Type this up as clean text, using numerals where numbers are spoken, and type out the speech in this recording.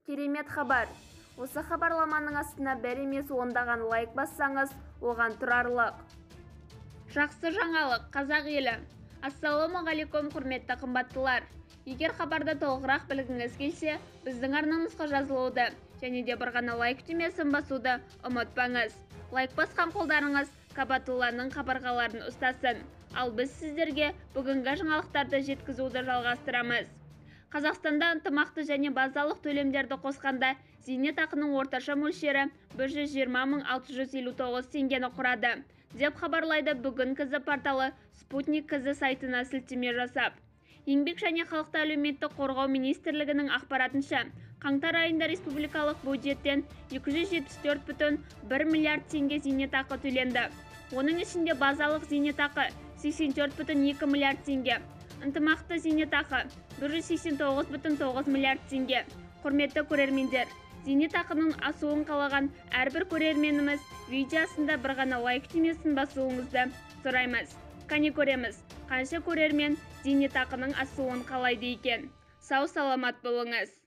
Керемет хабар! Осы хабарламаның астына бір емес ондаған лайк бассаңыз, оған тұрарлық. Жақсы жаңалық, қазақ елі! Ассалаумағалейкум, құрметті қымбаттылар! Егер хабарды толығырақ білгіңіз келсе, біздің арнамызға жазылуды және де бір ғана лайк түймесін басуды ұмытпаңыз. Лайк басқан қолдарыңыз Кабатулланың қабырғаларын ұстасын. Ал біз сіздерге бүгінгі жаңалықтарды жеткізуді жалғастырамыз. Қазақстанда ынтымақты және базалық төлемдерді қосқанда зейнетақының орташа мөлшері 120 659 теңгені құрады, деп хабарлайды бүгін КЗ порталы Спутник КЗ сайтына сілтеме жасап. Еңбек және халықты әлеуметтік қорғау министрлігінің ақпаратынша, қаңтар айында республикалық бюджеттен 274,1 миллиард теңге зейнетақы төленді. Оның ішінде базалық зейнетақы 84,2 миллиард теңге, ынтымақты зейнетақы 189,9 миллиард теңге. Құрметті көрермендер, зейнетақының асуын қалаған әрбір көрерменіміз видео астында бір ғана лайк түймесін басуыңызды сұраймыз. Қане көреміз, қанша көрермен зейнетақының асуын қалайды екен. Сау саламат болыңыз.